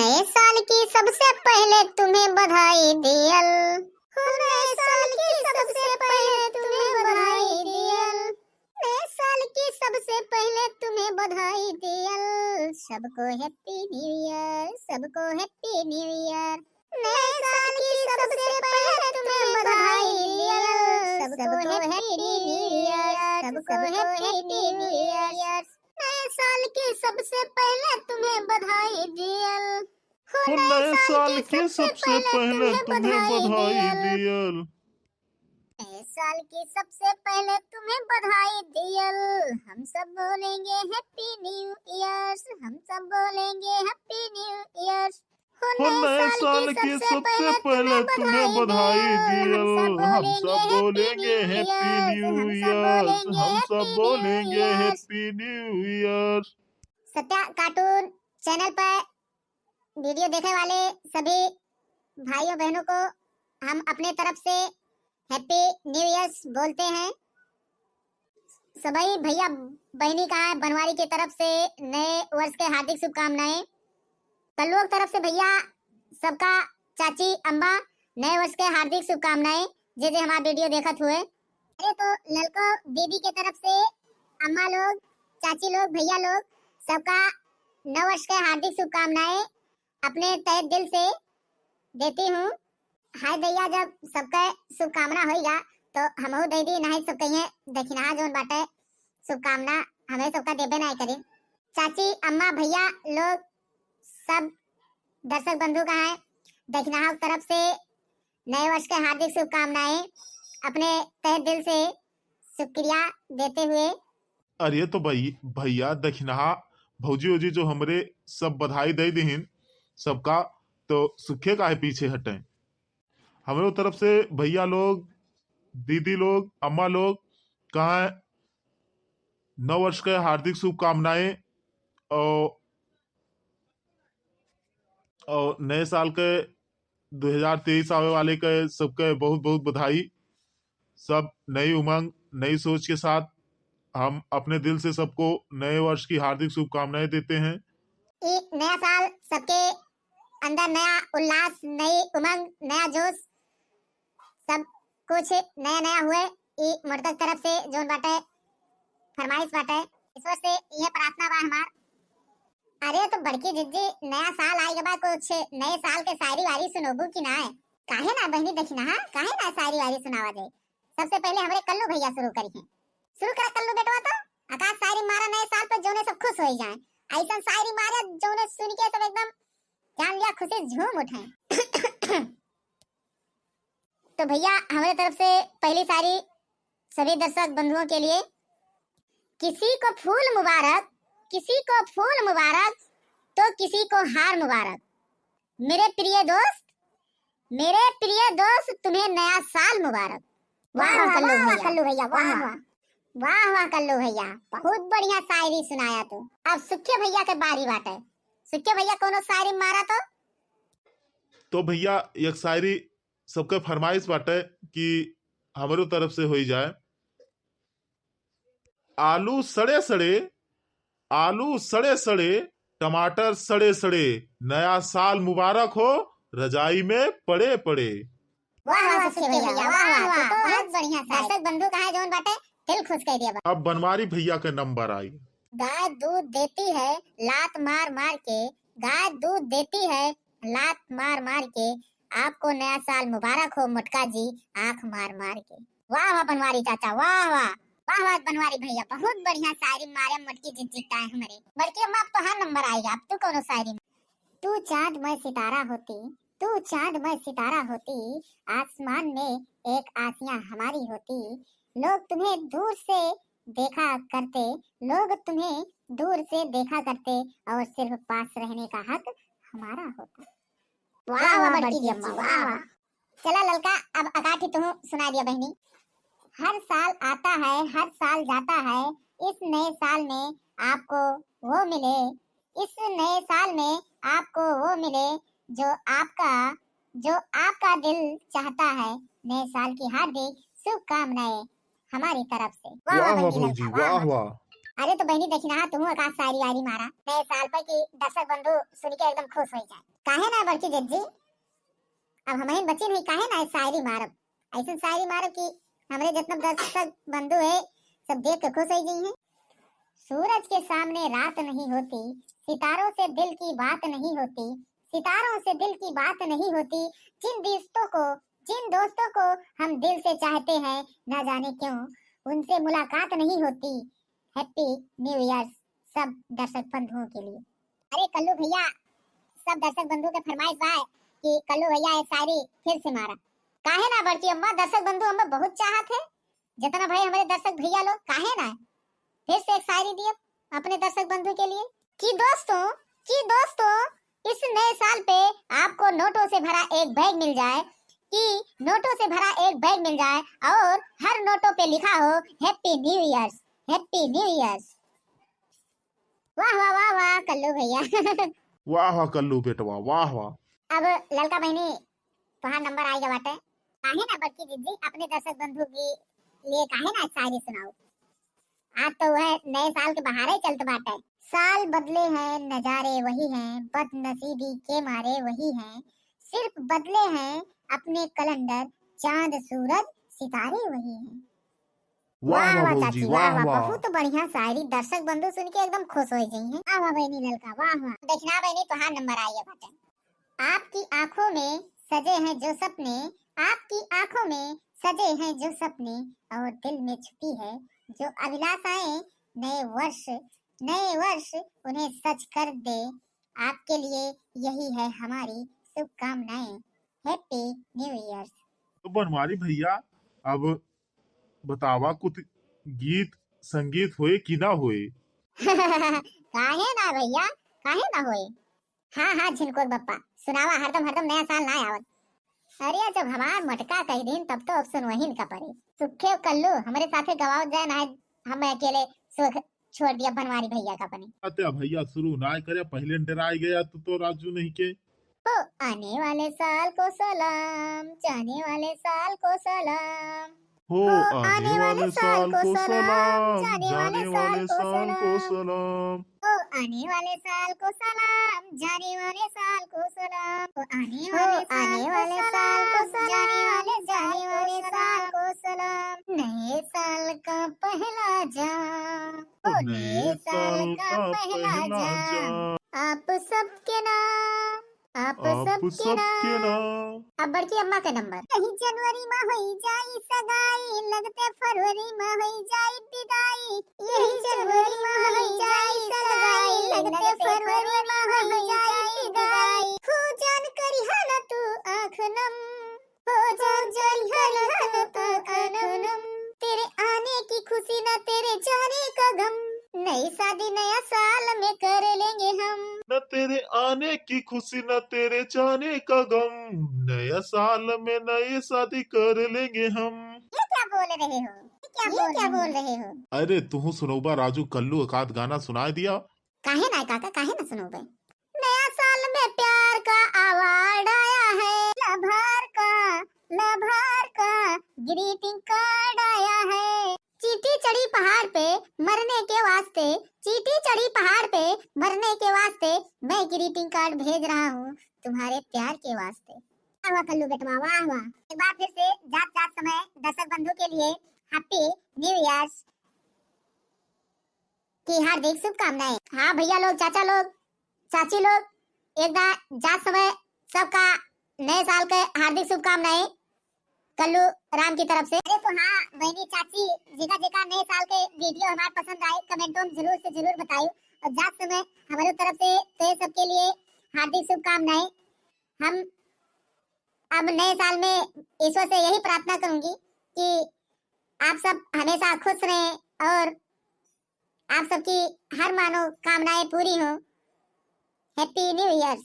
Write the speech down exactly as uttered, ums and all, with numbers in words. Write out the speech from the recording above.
नए साल की सबसे पहले तुम्हें बधाई दियल। हो, नए साल की सबसे पहले तुम्हें बधाई दियल। नए साल की सबसे पहले तुम्हें बधाई दियल। सबको Happy New Year, सबको Happy New Year। नए साल की सबसे पहले तुम्हें बधाई दियल। सबको Happy New Year, सबको Happy New Year। नए साल की सबसे पहले तुम्हें बधाई दियल। हो, नए साल की सबसे पहले तुम्हें बधाई दियल। नए साल की सबसे पहले तुम्हें बधाई दियल। हम सब बोलेंगे Happy New Year, हम सब बोलेंगे Happy New Year। हो, नए साल की सबसे पहले तुम्हें बधाई दियल। हम सब बोलेंगे Happy New Year, हम सब बोलेंगे Happy New Year। सत्या कार्टून चैनल पर वीडियो देखने वाले सभी भाइयों बहनों को हम अपने तरफ से Happy New Year बोलते हैं। सभी भैया बहनी का बनवारी की तरफ से नए वर्ष के हार्दिक शुभकामनाएं। कल्लुओं की तरफ से भैया सबका, चाची, अम्मा, नए वर्ष के हार्दिक शुभकामनाएं। जे जे हमारा वीडियो देखत हुए, अरे तो ललको दीदी के तरफ से अम्मा लोग, चाची लोग, भैया लोग, सबका नव वर्ष के हार्दिक शुभकामनाएं अपने तहे दिल से देती हूँ। हाय दैया, जब सबके शुभकामना होइगा तो हमहू दे दी, नहीं सब कहिए दखिनहा जौन बाटे शुभकामना हमें सबका देबे नहीं करी। चाची, अम्मा, भैया लोग, सब दर्शक बंधु का है दखिनहा तरफ से नए वर्ष के हार्दिक शुभकामनाएं अपने तहे दिल से शुक्रिया देते हुए। अरे तो भाई, भैया दखिनहा भौजी ओजी जो हमरे सब बधाई दे दिहिन सबका, तो सुखे काहे पीछे हटें। हमरे तरफ से भैया लोग, दीदी लोग, अम्मा लोग, कहाँ नव वर्ष के हार्दिक शुभकामनाएं और, और नए साल के दो हज़ार तेईस आवे वाले के सबके बहुत बहुत बधाई। सब नई उमंग, नई सोच के साथ हम अपने दिल से सबको नए वर्ष की हार्दिक शुभकामनाएं देते हैं। ई नया साल सबके अंदर नया उल्लास, नई उमंग, नया जोश, सब कुछ नया नया हुए। ई मोटका तरफ से जोन बाटे, फरमाइश बाटे, ईश्वर से ये प्रार्थना बा हमार। अरे तो बड़की जिज्जी, नया साल आइगा बा, कुछ नए साल के शायरी वायरी सुनोबू कि ना? काहे ना बहनी दखिनहा, काहे ना शायरी वायरी सुनावा जाए? सबसे पहले हमरे कल्लू भैया शुरू करिहैं। शुरू करा कल्लू बेटवा, तो अकाश शायरी मारा नए साल पे, जौने सब खुश हो जाए। ऐसन शायरी मारा जौने सुन के सब एकदम जान लिया खुशी झूम उठे। तो भैया, हमारे तरफ से पहली शायरी सभी दर्शक बंधुओं के लिए। किसी को फूल मुबारक, किसी को फूल मुबारक, तो किसी को हार मुबारक। मेरे प्रिय दोस्त, मेरे प्रिय दोस्त, तुम्हें नया साल मुबारक। वाह, वाह, वाह, कल्लू वाह, भैया। कल्लू भैया, वाह, वाह, वाह। वाह, वाह, कल्लू भैया, बहुत बढ़िया शायरी सुनाया तू। अब सुखे भैया के बारी बाटे। सुखे भैया, कोनो शायरी मारा तो। तो भैया, एक शायरी सबके फरमाइश बाटे कि हमरो तरफ से होई जाए। आलू सड़े सड़े, आलू सड़े सड़े, टमाटर सड़े सड़े, नया साल मुबारक हो, रजाई में पड़े पड़े। वाह, वाह, सुखे भैया, वाह, वाह, वाह, तू तो बहुत आज बढ़िया शायरी। दर्शक बंधु का है जौन बाटे, दिल खुश कर दिया बा। अब बनवारी भैया के नंबर आई। गाय दूध देती है लात मार मार के, गाय दूध देती है लात मार मार के, आपको नया साल मुबारक हो मोटका जी, आंख मार मार के। वाह, वाह, बनवारी चाचा, वाह, वाह। वाह, वाह, बनवारी भैया, बहुत बढ़िया शायरी मारे मोटकी जिज्जी ताए हमरे। बड़की अम्मा, अब तोहार नंबर आइगा, अब तू कौनो शायरी। तू चांद, मैं सितारा होती, तू चांद, मैं सितारा होती, आसमान में एक आसियां हमारी होती। लोग तुम्हें दूर से देखा करते, लोग तुम्हें दूर से देखा करते और सिर्फ पास रहने का हक हमारा होता। वाह, वाह, वाह, बड़की बड़की अम्मा, अम्मा, वाह, वाह, वाह। वाह। चला ललका, अब अकाठी तुहूँ सुना दिया बहनी। हर साल आता है, हर साल जाता है, इस नए साल में आपको वो मिले, इस नए साल में आपको वो मिले जो आपका, जो आपका दिल चाहता है। नए साल की हार्दिक शुभकामनाएं हमारी तरफ से। वाह, वाह, वाह, बहनी भौजी, ललका, वाह, वाह, वाह। वाह। अरे तो बहिनी देखी ना, तुहू एकाध शायरी वायरी मारा नए साल पे कि दर्शक बंधु सुन के एकदम खुश हो जाए। काहे ना बड़की जिज्जी, अब हमहिन बचिन ही, काहे ना शायरी मारब? ऐसन शायरी मारब कि हमरे जितना दर्शक बंधु है, सब देख के खुश हो जाइए। सूरज के सामने रात नहीं होती, सितारों से दिल की बात नहीं होती, सितारों से दिल की बात नहीं होती। जिन दोस्तों को, जिन दोस्तों को हम दिल से चाहते हैं, ना जाने क्यों उनसे मुलाकात नहीं होती। Happy New Year सब दर्शक बंधुओं के लिए। अरे कल्लू भैया, सब दर्शक बंधु के फरमाइश बा कि कल्लू भैया एक शायरी फिर से मारा। काहे ना बड़की अम्मा, दर्शक बंधु हमें बहुत चाहत है, जितना भाई हमारे दर्शक भैया लोग, काहे ना फिर से एक शायरी दिए अपने दर्शक बंधु के लिए। कि दोस्तों, कि दोस्तों, इस नए साल पे आपको नोटों से भरा एक बैग मिल जाए, कि नोटों से भरा एक बैग मिल जाए और हर नोटों पे लिखा हो Happy New Year, Happy New Year। वाह वाह वाह वाह कल्लू भैया। वाह वाह कल्लू बेटवा, वाह वाह। अब ललका बहिनी, तोहार नंबर आइगा बाटे। काहे ना बड़की जिज्जी, अपने दर्शक बंधु के लिए काहे ना शायरी सुनाओ? आज तो वह नए साल के बहारे चलत बाटे। साल बदले हैं, नजारे वही हैं, बदनसीबी के मारे वही हैं, सिर्फ बदले हैं अपने कैलेंडर, चांद सूरज सितारे वही हैं। वाह वाह वाह वाह भौजी, चाची, वाह वाह वाह, वाह। बहुत बढ़िया शायरी, दर्शक बंधु सुन के एकदम खुश हो गई हैं। वाह वाह बहिनी ललका, वाह वाह। देखना बहिनी, तोहार नंबर आइगा बाटे। आपकी आंखों में सजे हैं जो सपने, आपकी आंखों में सजे हैं जो सपने, और दिल में छुपी है जो अभिलाषाएं, नए वर्ष, नए वर्ष उन्हें सच कर दे। आपके लिए यही है हमारी शुभकामनाएं। Happy New Year। तो बनवारी भैया, अब बतावा, कुछ गीत संगीत होए कि ना होए? काहे ना भैया, काहे ना होए? हाँ हाँ झिनकोर बप्पा, सुनावा, हरदम हरदम नया साल ना आवत। अरे जब हमार मटका कह दिन, तब तो अब सुनवहिन का परे। सुखे कल्लू हमरे साथे गवावत जाए ना, हम अकेले सुख छोड़ दिया बनवारी भैया का अपने। अत्या भैया, शुरू ना करे, पहले डराई गया तू तो राजू नहीं के। हो आने वाले साल को सलाम, जाने वाले साल को सलाम। हो आने वाले साल को सलाम, जाने वाले साल को सलाम। हो आने वाले साल को सलाम, जाने वाले साल को सलाम। हो आने वाले साल को सलाम, जाने वाले, जाने वाले साल को सलाम। नए साल का पहला जाम, हो नए साल का पहला जाम। आप सबके नाम, आप सबके नाम। अब बड़की अम्मा के नंबर। यही जनवरी में होई जाई सगाई, लगते फरवरी में होई जाई विदाई। यही जनवरी में होई जाई सगाई, लगते फरवरी में होई जाई विदाई। हो जान करिहा ना तू आँख नम, हो जान करिहा ना तू आँख नम। तेरे आने की खुशी ना तेरे जाने का गम, नई शादी नया साल में कर लेंगे हम। न तेरे आने की खुशी, न तेरे जाने का गम, नया साल में नई शादी कर लेंगे हम। ये क्या बोल रहे हो? ये क्या बोल रहे हो? अरे तुहू सुनौबा राजू, कल्लू एकाध गाना सुनाए दिया। काहे ना काका, काहे ना सुनौबे? नया साल में प्यार का अवार्ड आया है, लभार का, लभार का ग्रीटिंग कार्ड आया है। चींटी चढ़ी पहाड़ पे मरने के वास्ते, चींटी चढ़ी पहाड़ पे मरने के वास्ते मैं ग्रीटिंग कार्ड भेज रहा हूँ तुम्हारे प्यार के वास्ते। वाह वाह कल्लू बेटवा, वाह वाह। एक बार फिर से जात जात समय दर्शक बंधु के लिए हैप्पी न्यू ईयर की हार्दिक शुभकामनाएं। हाँ भैया लोग, चाचा लोग, चाची लोग, एक बार जात समय सबका नए साल के हार्दिक शुभकामनाएं। कल्लू राम की तरफ से। अरे तो हाँ बहनी चाची, जेका जेका नए साल के वीडियो हमार पसंद आए, कमेंटों में जरूर से जरूर बताइयो। और जात समय हमारे तरफ से तो ये सबके लिए हार्दिक शुभकामनाएं। हम अब नए साल में ईश्वर से यही प्रार्थना करूंगी कि आप सब हमेशा खुश रहें और आप सबकी हर मनोकामनाएं पूरी हों। Happy New Year।